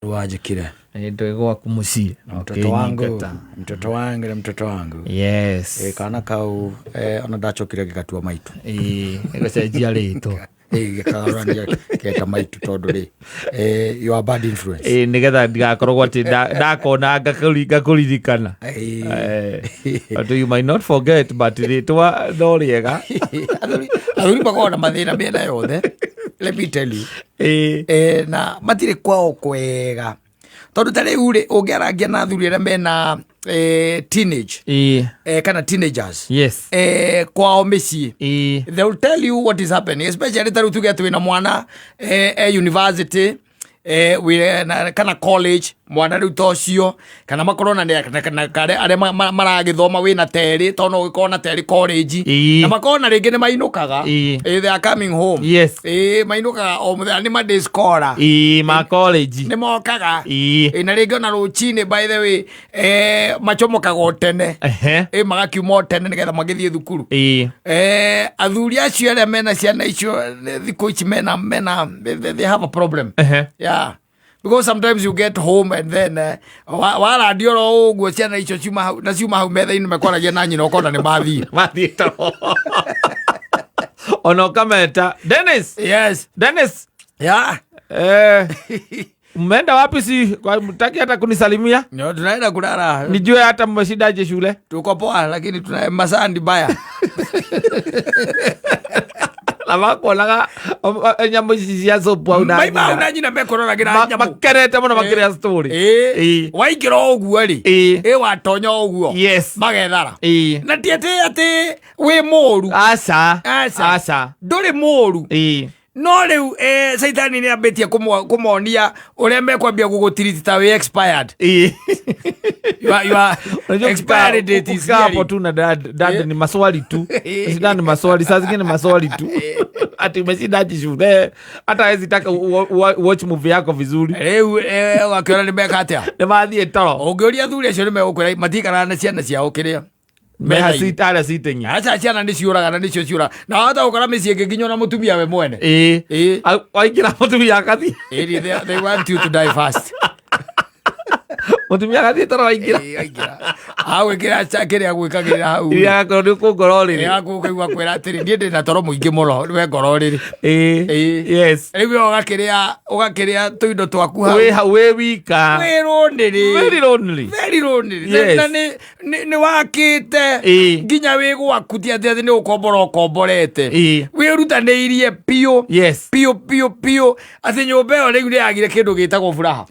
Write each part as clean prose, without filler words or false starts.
Wanjĩkire. Ndĩ gwaku mũciĩ. Mtoto wangu. Ũkĩnyingata. Mtoto wangu na mtoto wangu. Yes. Kana kau ona ndacokire gĩgatua maitũ. Ĩĩ, gũcenjia rĩtwa. Gĩkagarũrania geta maitũ tondũ rĩ, you are bad influence. Ĩĩ, nĩgetha ndigakoragwo atĩ ndakona ngakũririkana. But you might not forget, but rĩtwa no rĩega. Athuri makoragwo na mathĩna mĩena yothe, let me tell you. Na matirĩ kwao kwega tondũ ta rĩu rĩ, ũngĩarangia na athuri arĩa mena teenage kana teenagers kwao mĩciĩ, they will tell you what is happening, especially ta rĩu tuge atĩ wĩna mwana university, kana college, mwana rĩu ta ũcio, kana makorwo na arĩa maragĩthoma, wĩna terĩ, tondũ no ũgĩkorwo na terĩ college, na makorwo na rĩngĩ nĩ mainũkaga. They are coming home. Mainũkaga o mũthenya, nĩ ma day scholar. Ĩĩ, ma college. Nĩ mokaga. Na rĩngĩ ona rũcinĩ, by the way, macomokaga o tene. Magakiuma o tene nĩgetha magĩthiĩ thukuru. Athuri acio arĩa mena ciana icio, thikũ ici mena they have a problem. Yeah, because sometimes you get home and then warandio oro ũguo, ciana icio ciuma hau na ciuma hau metha-inĩ mekwaragia na nyina, ũkona nĩ mathiĩ. Mathiĩ toro, ona ũkameta Dennis. Dennis. Mmeenda wapi? Si mtaki hata kunisalimia? No, tunaenda kulala. Nijue hata mmeshindaje shule. Tuko poa, lakini tuna masaa ni mbaya. Na makuonaga nyamũ ici cia soap hau na maima hau nyina. Na nyina mekũroragĩra nyamũ. Makenete mũno makĩrĩa story. Waingĩra o ũguo rĩ, watonya o ũguo, magethara. Na ti atĩ wĩ mũru. Aca. Aca. Aca. Ndũrĩ mũru. No rĩu caitani nĩ ambĩtie kũmonia ũrĩa mekwambia gũgũtiriti ta wĩ expired. You are Unajua expiry date is ukikaa hapo nearing. tu na dad, dad ni maswali tu. Shida ni maswali, saa zingine ni maswali tu, ati umeshindaje shule, hata hawezi taka watch movie yako vizuri. Rĩu ũgakĩona nĩ meka atĩa. Nĩ mathiĩ toro. Ũngĩũria athuri acio nĩ megũkwĩra matikaraga na ciana ciao kĩrĩa meha metha-inĩ. Arĩa sitting. Aca, ciana nĩ ciũraga na nĩcio ciũraga, na wahota gũkora mĩciĩ ĩngĩ nginya ona mũtumia we mwene. Waingĩra mũtumia akathiĩ. Ĩĩ, they want you to die fast. Mũtumia agathiĩ toro waingĩra. Ĩĩ, waingĩra hau ĩkĩra kĩrĩa gwĩkagĩrĩra hau. Iria agakorwo nĩ ũkũngora ũrĩrĩ. Ũkaigua kwĩra atĩrĩ, niĩ ndĩ na toro mũingĩ mũno, we ngora ũrĩrĩ. Rĩu we ũgakĩrĩa tũindo twaku hau. Wĩ hau wĩ wika. Wĩ lonely. Very lonely. Very lonely. Na nĩ wakĩte nginya wĩ gwaku, ti atĩ nĩ gũkombora ũkomborete. Wĩrutanĩirie biũ biũ biũ biũ atĩ nyũmba ĩyo rĩu nĩ yagire kĩndũ gĩtagwo furaha.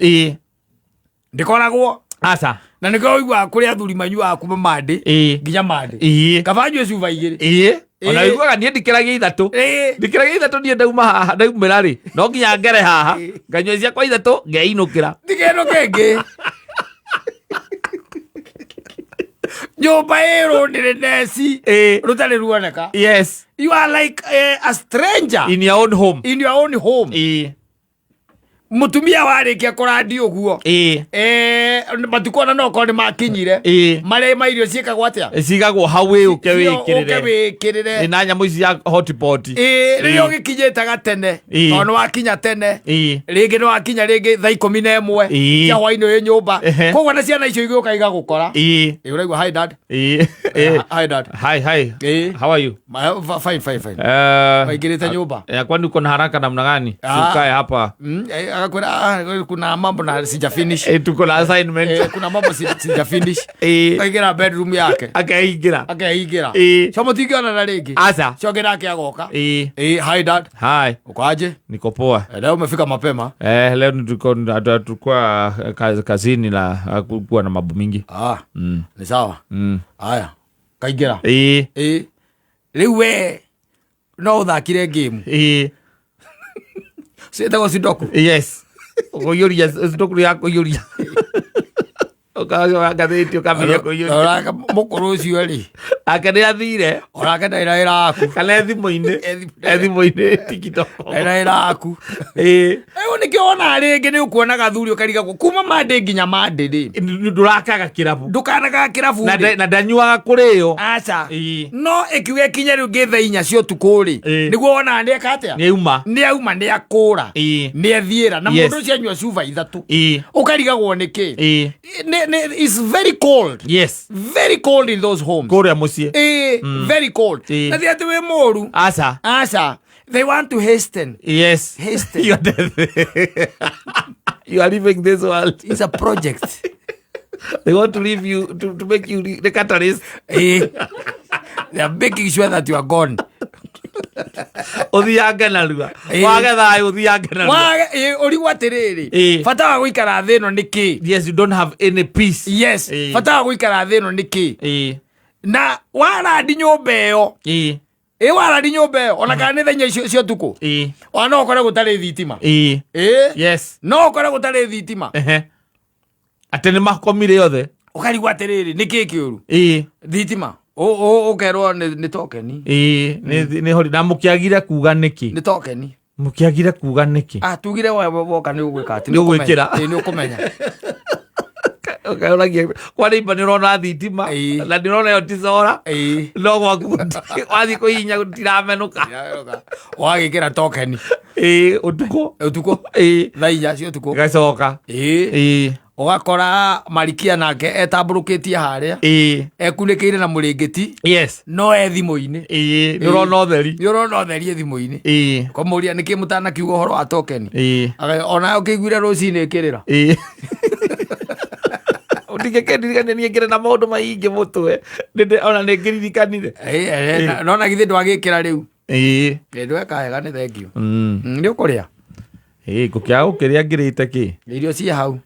Ndĩkoragwo. Aca. Na nĩkĩo ũiguaga kũrĩ athuri manyuaga kuma Monday nginya Monday. Kaba nyue cuba igĩrĩ. Ona ũiguaga niĩ ndikĩragia ithatũ. Ndikĩragia ithatũ, niĩ ndauma haha, ndaumĩra rĩ, no nginya ngere haha nganyua ciakwa ithatũ ngeinũkĩra. Ti kĩndũ kĩngĩ, nyũmba ĩ loneliness rũtarĩ ruoneka. You are like a stranger in your own home. In your own home. Mũtumia warĩkia kũrandi ũguo, matukũ ona no korwo nĩ makinyire, marĩa ma irio ciĩkagwo atĩa? Cigagwo hau, wĩ ũke ũke wĩkĩrĩre. Wĩkĩrĩre. Na nyamũ ici cia hotpot. Rĩrĩa ũgĩkinyĩte gatene, tondũ nĩ wakinya tene, rĩngĩ nĩ wakinya rĩngĩ thaa 11 cia hwainĩ wĩ nyũmba. Koguo na ciana icio igĩũka igagũkora. Ũraigua, "Hi, Dad." "Hi, Dad." Hi, hi. How are you? Fine, fine, fine. Waingĩrĩte nyũmba. Kwani uko na haraka namna gani? Ah. Si ukae hapa. Agakwĩra, "Ah, kuna mambo na sija finish." Tuko na assignment. Kuna mambo sija finish. Akaingĩra bedroom yake. Akaingĩra. Akeingĩra. Cio mũtingĩonana rĩngĩ. Aca. Cio nake agoka. "Hi, Dad." Hi. "Uko aje?" Niko poa. "Leo umefika mapema." Leo tulikuwa kazini na hakukuwa na mambo mingi. "Ah, ni sawa." Haya, kaingĩra. Rĩu we no ũthakire game ciĩtagwo sudoku. Yes. Kũiyũria sudoku ya kũiyũria. Ũkacoka ngathĩti ũkambĩrĩria kũiyũria. Mũkũrũ ũcio rĩ, Ake nĩ athire. Onake ndarĩ na wĩra waku. Kana e thimũ-inĩ. E thimũ- E thimũ-inĩ TikTok. Ndarĩ na wĩra waku. Ĩĩ. Rĩu nĩkĩo wona rĩngĩ nĩ ũkuona gathuri ũkarigagwo kuma Monday nginya Monday rĩ. Ndũrakaga kĩrabu. Ndũkanakaga kĩrabu Na rĩ. na ndanyuaga kũrĩo. Aca. Ĩĩ. No ĩkiuga ĩkinye rĩu ngĩ thaa 4 cia ũtukũ rĩ. Ĩĩ. Nĩguo wonaga nĩ eka atĩa? Nĩ auma. Nĩ auma, nĩ akũra. Ĩĩ. Nĩ ethiĩra. Na Yes. mũndũ ũcio anyua cuba 3. Ĩĩ. Ũkarigagwo nĩ kĩ? Ĩĩ. It's very cold. Yes. Very cold in those homes. Kũrĩa mũciĩ. Ĩĩ, very cold. Ĩĩ. Na ti atĩ wĩ mũru. Aca. Aca. They want to hasten. Yes. Hasten. Your death. You are leaving this world. It's a project. They want to leave you to make you the catalyst. Ĩĩ. They are making sure that you are gone. Ũthiange narua. Ĩĩ. Wage thayũ ũthiange narua. Wage, ĩĩ, ũrigwo atĩrĩrĩ. Ĩĩ. Bata wa gũikara thĩ ĩno nĩ kĩ? Yes, you don't have any peace. Yes. Ĩĩ. Bata wa gũikara thĩ ĩno nĩ kĩ? Ĩĩ. Na warandi nyũmba ĩyo. Ĩĩ. Ĩ warandi nyũmba ĩyo ona kana nĩ thaa 4 cia ũtukũ. Ĩĩ. Ona no ũkore gũtarĩ thitima. Ĩĩ. Ĩĩ. Yes. No ũkore gũtarĩ thitima. Ehe. Atĩ nĩ makomire othe. Ũkarigwo atĩrĩrĩ, nĩ kĩ kĩũru? Ĩĩ. Thitima. Ũkerwo nĩ tokeni. Ĩĩ, nĩ hori na mũkĩagire kuga nĩkĩ? Nĩ tokeni. Mũkĩagire kuga nĩkĩ? Ah, tugire we woka nĩ ũgwĩka atĩ Nĩ ũgwĩkĩra. Ĩĩ, nĩ ũkũmenya. Ũkaũragia kwa neighbor nĩ ũrona thitima Ĩĩ. na nĩ ũrona ĩyo ti cora Ĩĩ. no gwaku wathiĩ kũhihinya gũtiramenũka. Wagĩkĩra tokeni. Ĩĩ, ũtukũ. Ũtukũ. Ĩĩ. Thaa 4 cia ũtukũ. Ĩgacoka. Ĩĩ. Ĩĩ. Ũgakora Marikia nake etambũrũkĩtie harĩa. Ĩĩ. Ekunĩkĩire na mũrĩngĩti. Yes. No e thimũ-inĩ. Ĩĩ, nĩ ũrona ũtheri. Nĩ ũrona ũtheri e thimũ-inĩ. Ĩĩ. Kũmũria nĩkĩ mũtanakiuga ũhoro wa tokeni. Ĩĩ. Ona ũkĩiguire rũcinĩ ĩkĩrĩra. Ĩĩ. Ndingĩkĩndirikania niĩ ngĩrĩ na maũndũ maingĩ mũtwe. Ona nĩ ngĩririkanire. Ĩĩ, no na githĩ ndwagĩkĩra rĩu. Ĩĩ. Ĩ, ndweka wega nĩ thengiũ. Mm. Nĩ ũkũrĩa? Ĩĩ, ngũkĩaga gũkĩrĩa ngĩrĩte kĩ? Irio ciĩ hau.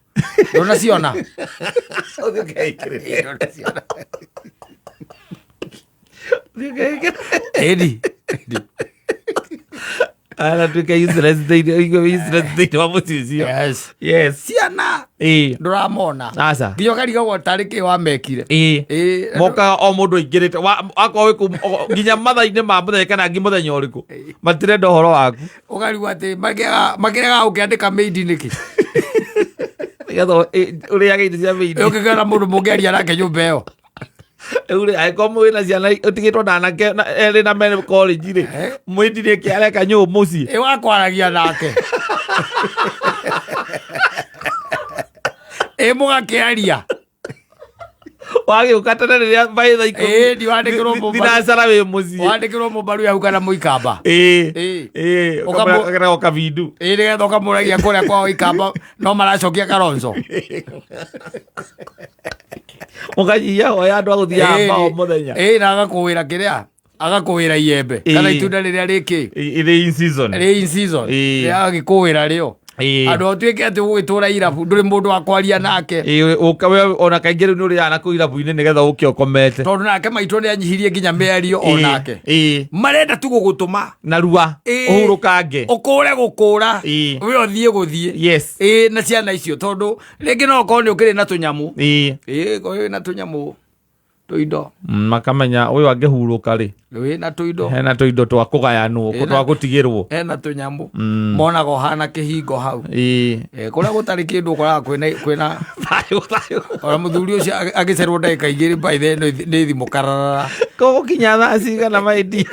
Ndũnaciona? Ũthiĩ ũkeĩkĩrĩre. Ndũnaciona. Ũthiĩ ũkeĩkĩrĩre. Ĩni. Aratuĩka useless thĩinĩ, ũigue useless thĩinĩ wa mũciĩ ũcio. Yes. Yes. Ciana Ĩĩ. ndũramona. Aca. Nginya ũkarigagwo tarĩ kĩ wamekire. Ĩĩ. Ĩĩ. Mokaga o mũndũ aingĩrĩte akorwo wĩ kũu nginya mathaa-inĩ ma mũthenya kana nginya mũthenya ũrĩkũ matirenda ũhoro waku. Ũkarigwo atĩ makĩregaga gũkĩandĩka maid nĩkĩ? Nĩgetha ũrĩage indo cia maid. Ũkĩgera mũndũ mũngĩaria nake nyũmba ĩyo. Rĩu rĩ, angĩkorwo mwĩna ciana ũtigĩtwo na anake na erĩ na mere college rĩ, Eh. maid nĩkĩ areka nyũũ mũciĩ? Ĩ wakwaragia nake. Ĩ mũgakĩaria. Wagĩũka tene rĩrĩa by thaa 10. Ĩĩ, ndiwandĩkĩrwo mũmbaru. Thinacara wĩ mũciĩ. Wandĩkĩrwo mũmbaru yahu kana mũikamba. Ĩĩ. Ĩĩ. Ĩĩ, ũkamũra kavindu. Ĩĩ, nĩgetha ũkamũragia kũrĩa kwao ikamba no maracokia karonco. Mũkanyihia hoya andũ a gũthiaga mbao mũthenya. Ĩĩ, na agakũwĩra kĩrĩa? Agakũwĩra iembe. Kana Ĩĩ. itunda rĩrĩa rĩkĩ? Ĩrĩ in season. Rĩ in season. Ĩĩ. Rĩrĩa agĩkũwĩra rĩo. Ĩĩ. Andũ ũtuĩke atĩ ũgũgĩtũra irabu ndũrĩ mũndũ wa kwaria nake. Ĩĩ, ũka we ona kaingĩ rĩu nĩ ũrĩaga na kũu irabu-inĩ nĩgetha ũke ũkomete. Tondũ nake maitũ nĩ anyihirie nginya mĩario Ĩĩ, onake. ĩĩ. Marenda tu gũgũtũma. Narua Ĩĩ. ũhurũkange. Ũkũre gũkũra. Ĩĩ. We ũthiĩ gũthiĩ. Yes. Ĩĩ, na ciana icio tondũ rĩngĩ no ũkorwo nĩ ũkĩrĩ na tũnyamũ. Ĩĩ. Ĩĩ, korwo wĩna tũnyamũ tũindo. Makamenya ũyũ angĩhurũka rĩ. Wĩna tũindo. Hena tũindo twa kũgayanwo, Ĩĩ, twa gũtigĩrwo. Hena tũnyamũ. Monaga ũhana kĩhingo hau. Ĩĩ. Ĩĩ, kũrĩa gũtarĩ kĩndũ ũkoraga kwĩna Thayũ, thayũ. ona mũthuri ũcio agĩcerwo ndagĩka 2 by then nĩ thimũ kararara. Gũgũkinya thaa cigana maindi?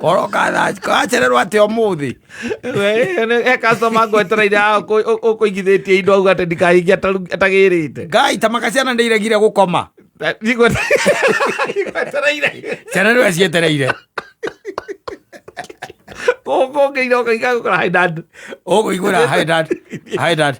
Koroka thaa wacererwo atĩa ũmũthĩ? He customer ngwetereire haha ũkũigithĩtie indo auga atĩ ndikahingie atagĩrĩte. Ngai ta maka ciana nĩ iregire gũkoma. Ndigwetereire. Ciana nĩwe cietereire. Gũkũngĩire ũkaiga gũkora hi dad. Ũkũiguĩra hi dad. Hi dad.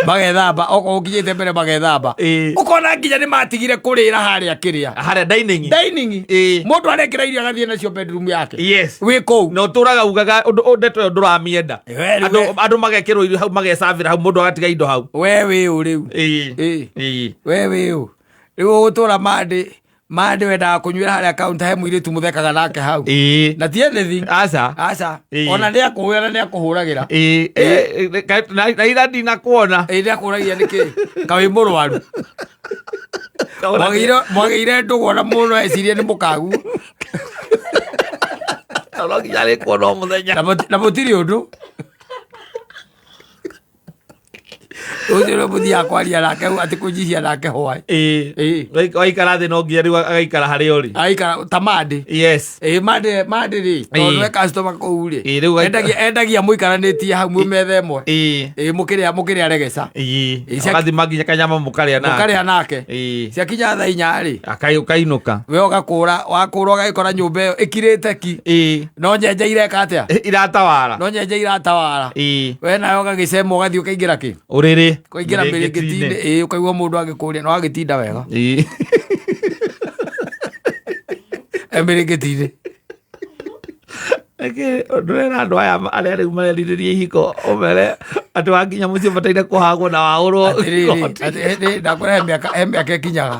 Magethamba okorwo ũkinyĩte mbere magethamba. Ĩĩ. Ũkona nginya nĩ matigire kũrĩra harĩa kĩrĩa. Harĩa dining. Dining. Ĩĩ. Mũndũ arekĩra irio agathiĩ nacio bedroom yake. Yes. Wĩ kũu. Na ũtũraga ugaga ũndũ ndeto ĩyo ndũramĩenda. We rĩu Andũ magekĩrwo irio hau magecabĩra hau mũndũ agatiga indo hau. We wĩ ũ rĩu? Ĩĩ. Ĩĩ. Ĩĩ. We wĩ ũ? Rĩu ũgũtũra mandĩ mandĩ wendaga kũnyuĩra harĩa counter he mũirĩtu mũthekaga nake hau. Ĩĩ. Na ti anything. Aca. Aca. Ĩĩ. Ona nĩ akũhũra na nĩ akũhũragĩra. Ĩĩ. Ĩĩ, na ira ndinakuona. Ĩĩ nĩ akũragia nĩkĩ? Ka wĩ mũrwaru. Mwagĩire ndũgũ ona mũndũ ecirie nĩ mũkagu. No nginya arĩkuona o mũthenya. Na mũtirĩ ũndũ. Ũcio nĩ mũthiaga kwaria nake atĩ kũnjihia nake hwaĩ. Ĩĩ. Ĩĩ. Waikara thĩ no nginya rĩu agaikara harĩa ũrĩ. Aikara ta mandĩ. Yes. Ĩĩ mandĩ mandĩ rĩ, tondũ Ĩĩ. we customer kũu rĩ. Ĩĩ, rĩu gaikara- Endagia mũikaranĩtie hau mwĩ metha ĩmwe. Ĩĩ. Ĩĩ mũkĩrĩa regeca. Ĩĩ. Ĩĩ, Ũgathima nginya kanyama mũkarĩa nake. Mũkarĩa nake. Ĩĩ. Ciakinya thaa 4 rĩ. Ũkainũka. We ũgakũra, wakũra ũgagĩkora nyũmba ĩyo ĩkirĩte ki. Ĩĩ. No nyenje ireka atĩa? Iratawara. No nyenje iratawara. Ĩĩ. We nawe ũgagĩcema ũgathiĩ ũkaingĩra kĩ? Ũrĩrĩ. Kũingĩra mĩrĩngĩti-inĩ. Ĩĩ ũkaigua mũndũ agĩkũria na wagĩtinda wega. Ĩĩ. E mĩrĩngĩti-inĩ. Reke ndũrera andũ aya arĩa rĩu marerirĩria ihiko ũmere atĩ wakinya mũciĩ ũbataire kũhagwo na waũrwo Atĩrĩrĩ, igoti. ndakwĩra he mĩaka ĩkinyaga.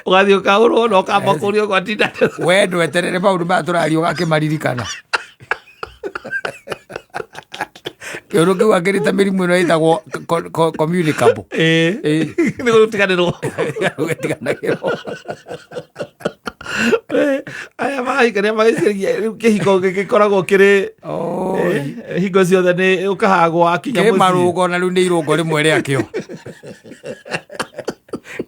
Ũgathiĩ ũkaũrwo na ũkamba kũrio gwatinda. We ndweterere maũndũ maya tũraria ũgakĩmaririkana. Kĩũndũ kĩu akĩrĩ ta mĩrimũ ĩno ĩtagwo communicable. Ĩĩ. Ĩĩ. Nĩ gũtiganĩrwo. Gũtiganagĩrwo. Aya marahikania magĩciria rĩu kĩhiko gĩkoragwo kĩrĩ Oi. hingo ciothe nĩ ũkahagwo wakinya Kĩ mũciĩ. marũngo na rĩu nĩ irũngo rĩmwe rĩakĩo.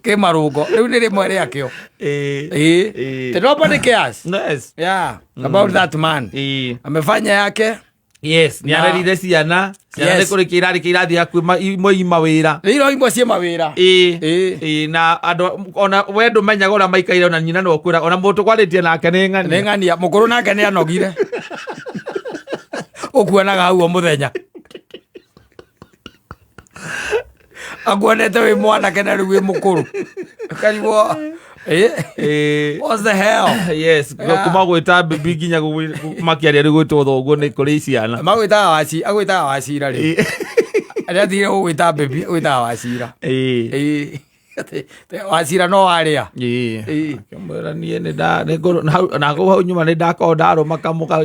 Kĩ marũngo rĩu nĩ rĩmwe rĩakĩo. Ĩĩ. Ĩĩ. Ĩĩ. The nobody cares. Yes. Yeah. About that man. Ĩĩ. Amefanya yake. Yes, nĩ Na- arerire ciana. Ciana nĩ Yes. kũrĩkia irarĩkia irathiĩ hakuhĩ imwe ima wĩra. Nĩ iro imwe ciĩ mawĩra. Ĩĩ. Ĩĩ. Ĩĩ, na andũ ona we ndũmenyaga ũrĩa maikaire ona nyina no kwĩra ona mũndũ tũkwarĩtie nake nĩ Nĩ ng'ania. ng'ania mũkũrũ nake nĩ anogire. Ũkuonaga hau o mũthenya. Akuonete wĩ mwanake na rĩu wĩ mũkũrũ. Ũkarigwo ĩ Ĩĩ. what the hell? Yes, Yeah. kuma gwĩta bibi nginya makĩaria rĩu gwĩtwo thoguo nĩ kũrĩ ciana. Magwĩtaga waci agwĩtaga wacira rĩu. Ĩĩ. Arĩa atigire gũgwĩta baby agwĩtaga wacira. Ĩĩ. Ĩĩ. Wacira no warĩa. Ĩĩ. Ĩĩ. Akĩmwĩra niĩ nĩ nda nĩ ngũrũ na hau- na kũu hau nyuma nĩ ndakorwo ndarũma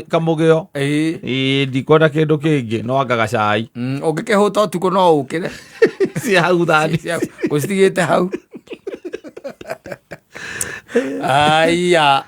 kamũgĩo. Ĩĩ. Ĩĩ, ndikwenda kĩndũ kĩngĩ no anga gacai. Ũngĩkĩhũta ũtukũ no ũkĩre. Cia hau thani. Ũcitigĩte hau. Aya.